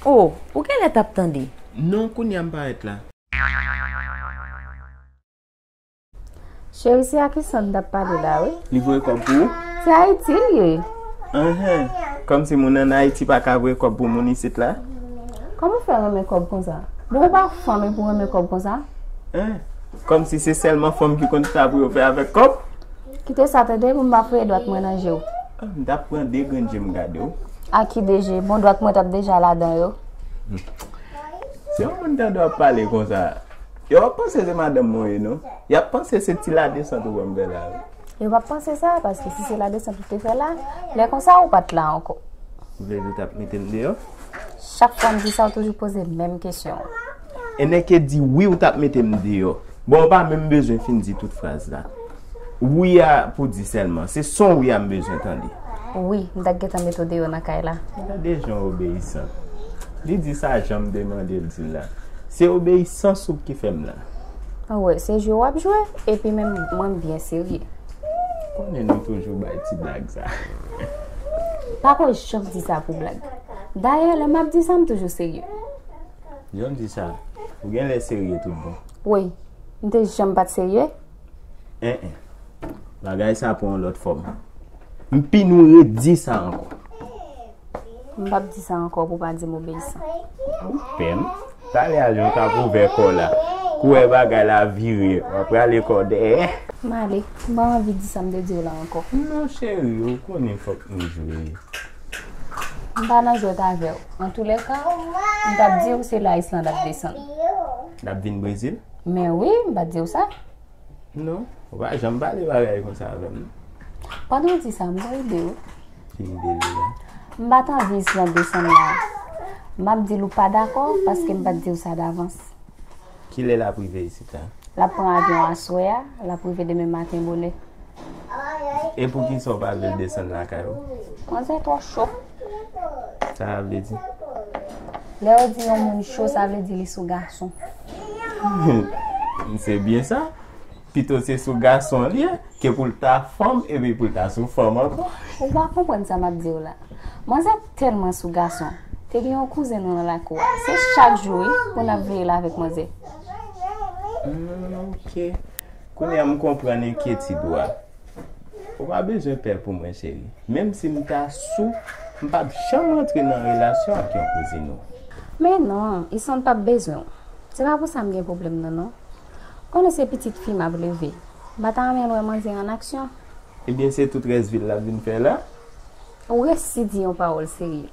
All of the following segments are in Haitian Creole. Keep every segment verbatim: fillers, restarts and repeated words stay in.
Oh, ou genlè t ap tande. Non, kounye a m parèt la. Cheri, se a Kissan m t ap pale la, wi. Li voye kòb pou ou? Se Ayiti l ye. Enhen. Kòmsi moun ann Ayiti pa ka voye kòb pou moun isit la? Kòman w fè renmen kòb konsa? Bon, ou pa fanm epi w renmen kòb konsa? Hen? Kòmsi se sèlman fanm ki konn sa pou yo fè avèk kòb? Kite sa tande pou m pa foure dwat mwen nan je w. Ah, m t ap pran de grenn je m gade w. A ki de je? Bon, dwat mwen t ap deja ladan yo. Hmm. Si yon moun tande w ap pale konsa, yo p ap panse se madanm mwen ye, non. Y ap panse se ti ladesant ou wè m fè la, wi. Yo p ap panse sa, paske si se ladesant ou te fè la, lè konsa ou pa t la ankò. Ou vle di w t ap mete m deyò? Chak fwa m di sa, ou toujou poze menm kesyon an. E nèke di wi, ou t ap mete m deyò. Bon, ou pa menm bezwen fin di tout fraz la. Wi a pou di sèlman. Se son wi a m bezwen tande. Wi, m t ap gentan mete w deyò nan kay la. Gade jan w obeyisan. Li di sa jan m te mande l di l la. Se obeyisans ou ki fè m la. Ou wè, se jwe w ap jwe, epi menm mwen m byen serye. Konnen nou toujou bay ti blag sa. Pa ko janm di sa pou blag. Dayè, lè m ap di sa, m toujou serye. Jan m di sa, ou genlè serye tout bon. Wi, m te janm pa t serye. En en. Bagay sa pran yon lòt fòm. M pini w redi sa ankò. M p ap di sa ankò pou w pa di m obeyisan. Ou pè m. Talè a jan w t ap ouvè kò w la. Kou w wè bagay la vire, w ap rale kò w dèyè. M ale. M pa anvi di sa m te di w la ankò. Non, cheri, ou konnen fòk nou jwe. M pa nan jwèt avè w. Antoulèka, m t ap di w se la Islande ap desann. L ap vin Brezil? Men wi, m pa t di w sa. Non, ou pa janm pale bagay konsa avè m, non. Pandan w di sa, m gon ide wi. Ki ide li la? M pa t anvi Islande desann la. M ap di l ou pa dakò, paske m pa t di w sa davans. Kilè l ap rive isit la? L ap pran avyon aswè a, l ap rive demen maten bonè. E poukisa w pa vle l desann lakay ou? Manzè twò cho. Sa sa vle di? Lè yo di yon moun cho, sa vle di li sou gason. Se byen sa. Pito se sou gason li ye, ke pou l ta fanm, epi pou l ta sou fanm ankò. Ou pa konprann sa m ap di w la. Manzè tèlman sou gason. Te gen yon kouzen nou nan lakou a. Se chak jou, wi, pou n ap veye l avèk manzè. Hmm, ok. Kounye a m konprann enkyetid ou a. Ou pa bezwen pè pou mwen, cheri. Menm si m ta sou, m p ap janm rantre nan relasyon ak yon kouzin ou. Men non, Islande p ap bezwen w. Se pa pou sa m gen pwoblèm nan, non. Konnen se pitit fi m ap leve. M pa ta renmen l wè manzè an aksyon. Ebyen, se tout rès vi l l ap vin fè la? Ou resi di yon pawòl serye.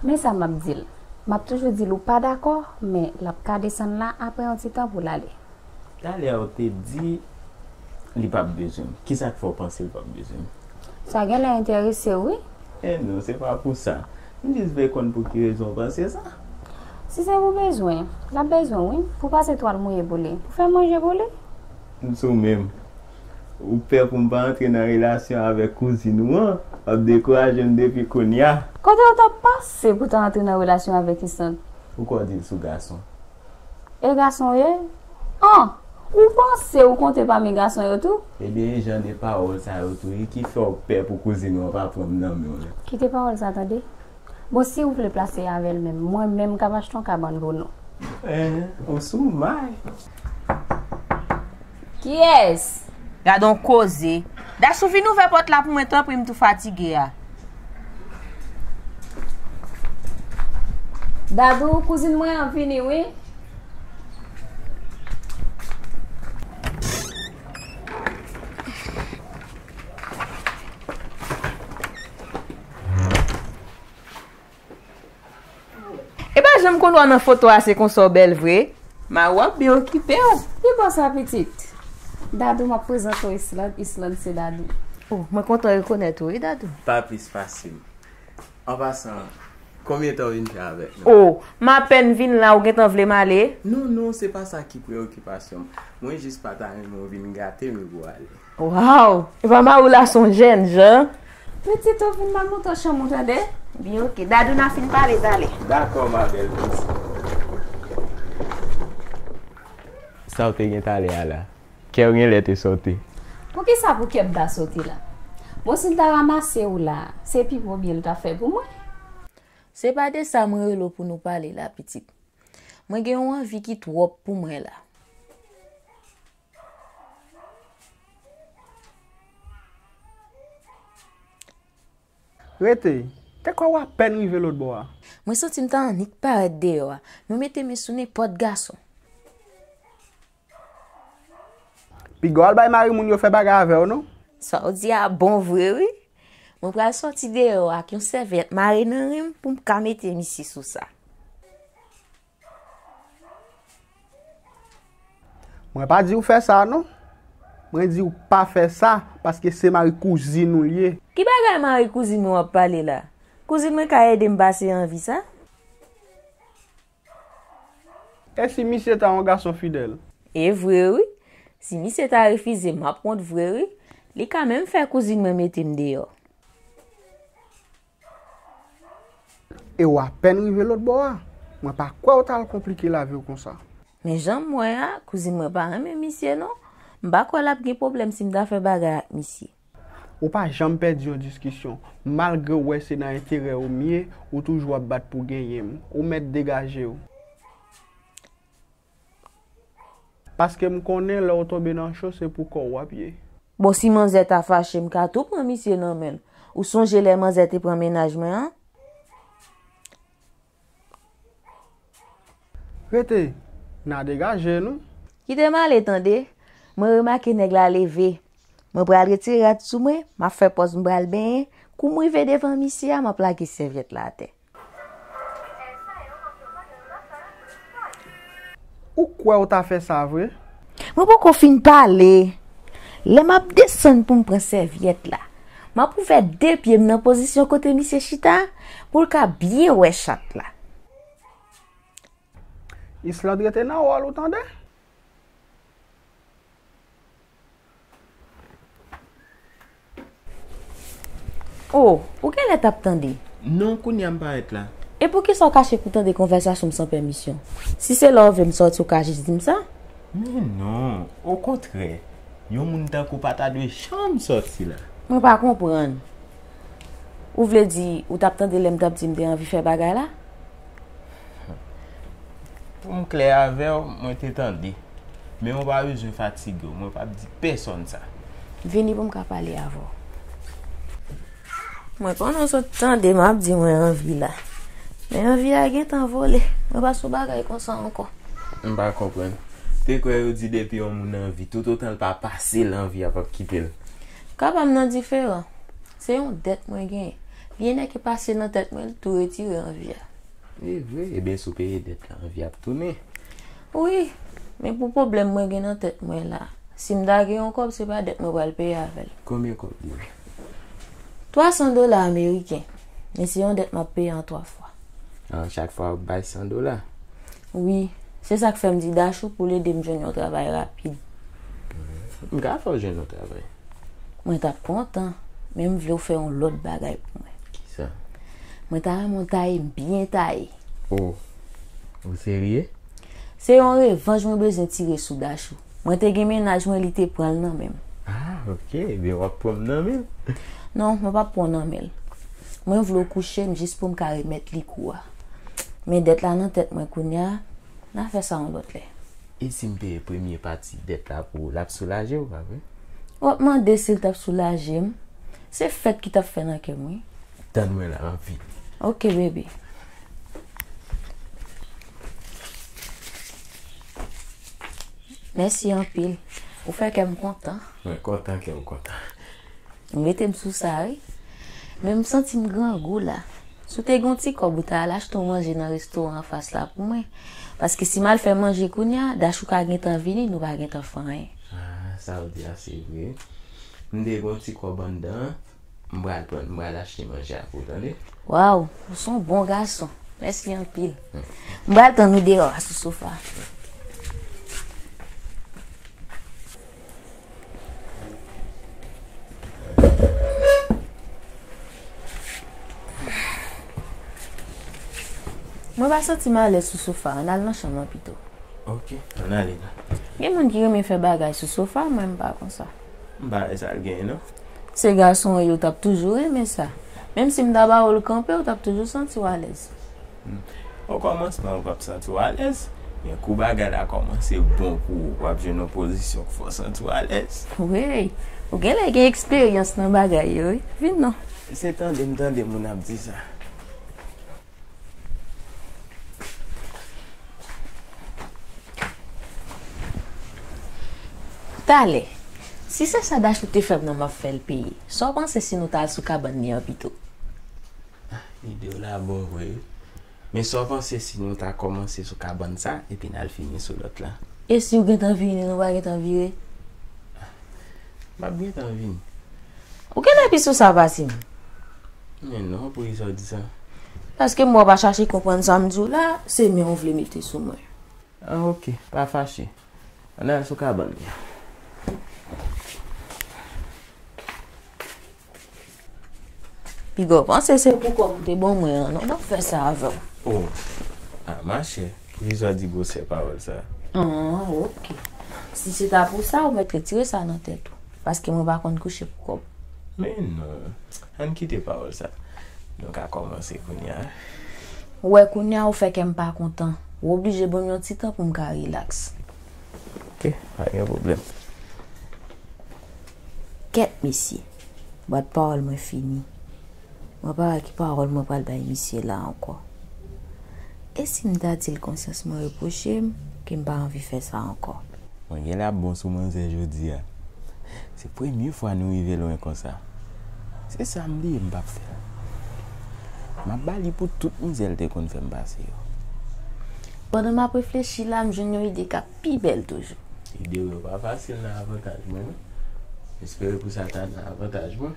Men sa m ap di l. M ap toujou di l ou pa dakò, men l ap ka desann la apre yon ti tan pou l ale. Talè a w te di li p ap bezwen m. Kisa k fè w panse l p ap bezwen m? Sa genlè enterese w, wi. Eh non, se pa pou sa. M jis vle konn pou ki rezon w panse sa. Si se pou bezwen, l ap bezwen w, wi. Pou pase twal mouye pou li. Pou fè manje pou li. M sou menm. Ou pè pou m pa antre nan relasyon avèk kouzin ou an? W ap dekouraje m depi kounye a. Kote w t ap pase pou w ta antre nan relasyon avèk Islande? Ou kwè w di l sou gason? E gason w ye? An! Ou panse ou konte pami gason yo tou? Ebyen, e jan de pawòl sa yo tou wi ki fè w pè pou kouzin ou an pa pran m nan men w la. Kite pawòl sa tande. Bon, si ou vle plase avè l menm, mwen menm m kab achte yon kabann pou nou. Eh, ou sou may. Kiyès? Gad on koze. Dachou, vin ouvè pòt la pou mwen, tanpri, m tou fatige a. Dadou, kouzin mwen an vini, wi. E pa janm konn wè w nan foto a, se konsa w bèl vre. Mari w ap byen okipe w. Ki bò sa, pitit? Dadou, m ap prezante w Islande. Islande se Dadou. Oh, mwen kontan rekonèt ou, wi, Dadou. Pa plis fasil. An pasan, konbyen tan w vin fè avèk nou? Oh, m apèn vin la, ou gentan vle m ale? Non, non, se pa sa ki preyokipasyon m. Mwen jis pa ta renmen w vin gate m epi w ale. Waw! Epa mari w la se yon jèn jan. Pitit, ou vin m al montre w chanm ou tande. Byen, oke. Dadou, n a fin pale talè. Dakò, ma belle douce. Sa w te gen talè a la? Kè w genlè te sote. Poukisa pou kè m ta sote la? Bon, si l ta ranmase w la, se pi bon byen l ta fè pou mwen. Se pa de sa mwen rele w pou nou pale la, pitit. Mwen gen yon anvi ki twòp pou mwen la. Rete, te kwè w apèn rive lòt bò a. Mwen santi m ta annik parèt deyò a. Nou mete men sou nenpòt gason. Piga w al bay mari moun yo fè bagay avè w, non? Sa w di a bon vre, wi. Mwen pral sòti deyò ak yon sèvyèt mare nan ren m pou m ka mete misye sou sa. Mwen pa di w fè sa, non. Mwen di w pa fè sa, paske se mari kouzin ou l ye. Ki bagay mari kouzin mwen w ap pale la? Kouzin mwen ka ede m pase anvi sa? E si misye ta yon gason fidèl? E vre, wi. Si misye ta refize, m ap wont vre, wi. Li ka menm fè kouzin mwen mete m deyò. E w apèn rive lòt bò a. Mwen pa kwè w t al konplike lavi w konsa. Men jan m wè a, kouzin mwen pa renmen misye, non. M pa kwè l ap gen pwoblèm si m ta fè bagay ak misye. Ou pa janm pèdi yon diskisyon. Malgre w wè se nan enterè w m ye, ou toujou ap bat pou genyen m. Ou mèt degaje w. Paske m konnen lè w tonbe nan cho, se pou kò w w ap ye. Bon, si manzè ta fache, m ka tou pran misye nan men l. Ou sonje lè manzè te pran mennaj mwen an? Rete, n a degaje nou. Kite m ale tande. Mwen remake nèg la leve. Mwen pral retire rad sou mwen, m ap fè pòz m pral benyen. Kou m rive devan misye a, m ap lage sèvyèt la atè. Ou kwè w ta fè sa vre? Mwen poko fin pale. Lè m ap desann pou m pran sèvyèt la, m ap ouvè de pye m nan pozisyon kote misye chita a, pou l ka byen wè chat la. Islande rete nan wòl ou tande? Oh, ou genlè t ap tande? Non, kounye a m parèt la. E poukisa w kache pou tande konvèsasyon m san pèmisyon? Si se lè w vle m sòti, w ka jis di m sa. Men non, okontrè, yon moun tankou w pa ta dwe janm sòti la. Mwen pa konprann. Ou vle di, ou t ap tande lè m t ap di m te anvi fè bagay la? Pou m klè avè w, mwen te tande. Men w pa bezwen fatige w, mwen p ap di pèsonn sa. Vini pou m ka pale avè w. Mwen konnen w sot tande m ap di mwen anvi la. Men anvi a gentan vole. Mwen pa sou bagay konsa ankò. M pa konprann. Te kwè yo di depi yon moun anvi, toutotan l pa pase l, anvi a p ap kite l. Kaba m nan diferan. Se yon dèt mwen genyen. Byen nèk e pase nan tèt mwen, l tou retire anvi a. E vre, ebyen si w peye dèt la, anvi ap tounen. Wi, men pou pwoblèm mwen gen nan tèt mwen la, si m ta gen yon kòb, se pa dèt mwen pral peye avè l. Konbyen kòb li ye? Twa san dola ameriken, men se yon dèt m ap peye an twa fwa. Ah, chak fwa w ap bay san dola? Wi, se sa k fè m di Dachou pou l ede m jwenn yon travay rapid. M ka fè w jwenn yon travay. Mwen t ap kontan, men m vle w fè yon lòt bagay pou mwen. Kisa? Mwen ta renmen w taye m byen taye. Oh, ou serye? Se yon revanj mwen bezwen tire sou Dachou. Mwen te gen mennaj mwen, li te pran l nan men m. Ah, ok. Ebyen, w ap pran m nan men l? Non, mwen p ap pran w nan men l. Mwen vle w kouche m jis pou m ka remèt li kou a. Men dèt la nan tèt mwen kounye a, n a fè sa yon lòt lè. E si m peye premye pati dèt la pou ou, l ap soulaje w, pa vre? W ap mande si l t ap soulaje m? Se fèt ki t ap fè nan kè m, wi. Tann mwen la, m ap vini. Ok, bebe. Mèsi anpil. Ou fè kè m kontan. Mwen kontan kè w kontan. Ou mete m sou sa, wi. Men m santi m grangou la. Si w te gen yon ti kòb, ou ta al achte yon manje nan restoran anfas la pou mwen. Paske si m al fè manje kounye a, Dachou ka gentan vini, nou pa gentan fè anyen. Ah, sa w di a se vre. M te gen yon ti kòb anndan an. M pral pran, m pral achte manje a pou w, tande? Waw, ou se yon bon gason. Mèsi anpil. M pral tann ou deyò a sou sofa. Mwen pa santi m alèz sou sofa, ann al nan chanm nan pito. Ok, ann ale la. Gen moun ki renmen fè bagay sou sofa, mwen m pa konsa. M pa wè sa l genyen, non. Se gason yo t ap toujou renmen sa. Menm si m ta ba w l kanpe, ou t ap toujou santi w alèz. Hmm. O kòmansman, ou p ap santi w alèz, men kou bagay la kòmanse bon pou ou, w ap jwenn yon pozisyon k fè w santi w alèz. Wey, ou genlè gen eksperyans nan bagay yo, wi. Vin non. Se tande m tande moun ap di sa. Talè, si se sa Dachou te fè m nan, m ap fè l peye. Sa w panse si nou t al sou kabann li an pito? Ide w la bon vre, wi. Men sa w panse si nou ta kòmanse sou kabann sa, epi n al fini sou lòt la? E si w gentan vini, nou pa gentan vire? M ap gentan vini. Ou genlè pi sou sa pase m. Men non, poukisa w di sa? Paske m wè w pa chache konprann sa m di w la, se men w vle mete sou mwen. Ah, ok, pa fache. Ann al sou kabann li. Piga w panse se pou kòb ou te ban mwen an, non, m ap fè sa avè w. Oh, ah, machè, poukisa w di gwosè pawòl sa? Ah, ok. Si se ta pou sa, ou mèt retire sa nan tèt ou. Paske mwen pa konn kouche pou kòb. Men non, ann kite pawòl sa. Nou ka kòmanse kounye a. Ou wè kounye a ou fè kè m pa kontan. Ou oblije ban m yon ti tan pou m ka rilaks. Ok, pa gen pwoblèm. Kèt mesye, bwat pawòl mwen fini. Mwen pa wè ki pawòl mwen pral bay misye la ankò. E si m ta di l konsyans mwen repwoche m, ke m pa anvi fè sa ankò? Mwen genlè ap bon sou manzè jodi a. Se premye fwa nou rive lwen konsa. Se sa m bliye m p ap fè l. M ap ba li pou tout mizè l te konn fè m pase yo. Pandan m ap reflechi la, m jwenn yon ide k ap pi bèl toujou. Ide w yo pa fasil nan avantaj mwen, non. M espere pou sa ta nan avantaj mwen.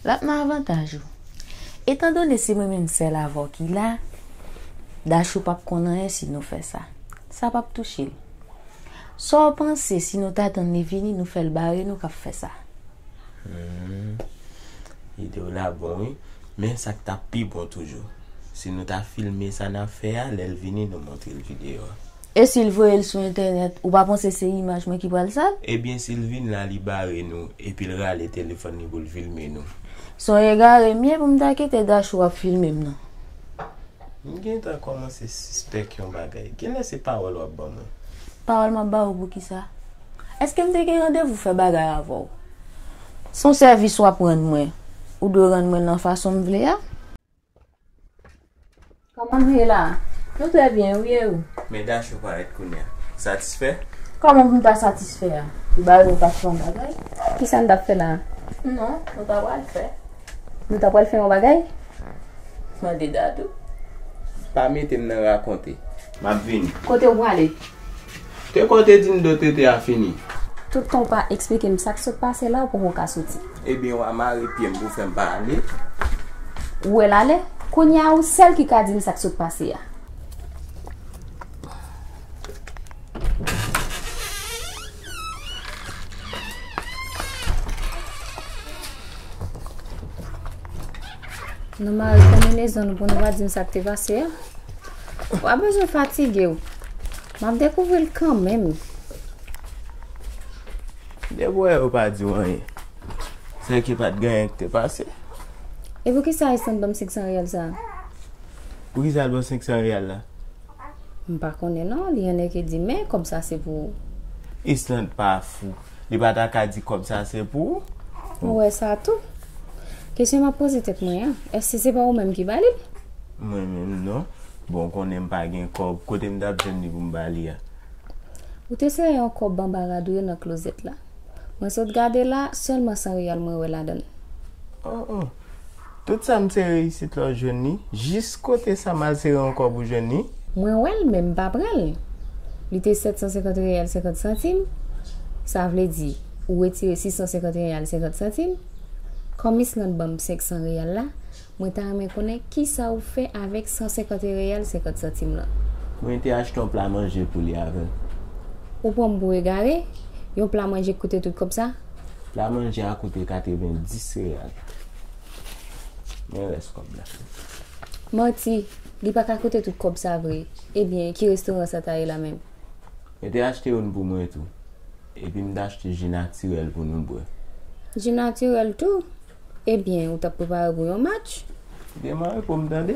L ap nan avantaj ou. Etandone se mwen menm sèl avè w ki la, Dachou p ap konn anyen si nou fè sa. Sa p ap touche l. Sa w panse si nou ta tann li vini, nou fè l bare nou k ap fè sa? Hmm. Ide w la bon, wi. Men sa k t ap pi bon toujou, si nou ta filme sa n ap fè a, lè l vini, nou montre l videyo a. E si l voye l sou entènèt, ou pa panse se imaj mwen ki pral sal? Ebyen, si l vin la, li bare nou, epi l rale telefòn li pou l filme nou. Se yon egare m ye pou m ta kite Dachou ap filme m nan. M gentan kòmanse sispèk yon bagay. Genlè se pawòl w ap ban mwen. Pawòl m ap ba w poukisa? Èske m te gen randevou fè bagay avè w? Se yon sèvis w ap rann mwen. Ou dwe rann mwen l nan fason m vle a. Kòman nou ye la? Nou trè byen, wi, e ou? Men Dachou parèt kounye a. Satisfè? Kòman pou m ta satisfè a? Ou bare nou pa fè yon bagay? Kisa n t ap fè la a? Non, nou ta pral fè. Nou ta pral fè yon bagay? Mande Dadou. Pa mete m nan rakonte. M ap vini. Kote w prale? Te kote di m do tete a fini. Tout tan w pa eksplike m sa k sot pase la, ou poko ka soti. Ebyen, w a mare pye m pou fè m pa ale. Ou wè l ale? Kounye a, ou sèl ki ka di m sa k sot pase a. Nou mare konbinezon nou pou nou pa di m sa k te pase a. W a bezwen fatige w. M ap dekouvri l kanmenm. Depi w wè yo pa di w anyen, se ke pa t gen anyen k te pase. E poukisa Islande ban m senk san reyal sa a? Poukisa l ban w senk san reyal la? M pa konnen non, li anneke di, men kòb sa se pou ou. Islande pa fou. Li pa ta ka di kòb sa se pou ou. Ou wè sa tou? Kesyon m ap poze tèt mwen an, èske se pa ou menm ki ba li l? Mwen menm non. Bon, ou konnen m pa gen kòb. Kote m t ap jwenn li pou m ba li a? Ou te sere yon kòb anba rad ou yo nan klozèt la. Mwen sot gade la, sèlman san reyal mwen wè ladan l. Oh, oh. Tout sa m sere isit la ou jwenn li? Jis kote sa m al sere yon kòb ou jwenn li? Mwen wè l, men m pa pran l. Li te sèt san senkant reyal senkant santim. Sa vle di, ou retire sis san senkant reyal senkant santim. Kòm Islande ban m senk san reyal la, mwen ta renmen konnen kisa ou fè avèk san senkant reyal senkant santim lan. Mwen te achte yon pla manje pou li avè l. Ou pran m pou egare? Yon pla manje k koute tout kòb sa? Pla manje a koute katrevenndis reyal. Men rès kòb la. Manti, li pa ka koute tout kòb sa vre. Ebyen, ki restoran sa ta ye la menm? Mwen te achte youn pou mwen tou. Epi m t achte ji natirèl pou nou bwè. Ji natirèl tou? Ebyen, ou t ap prepare pou yon match? Demare pou m tande.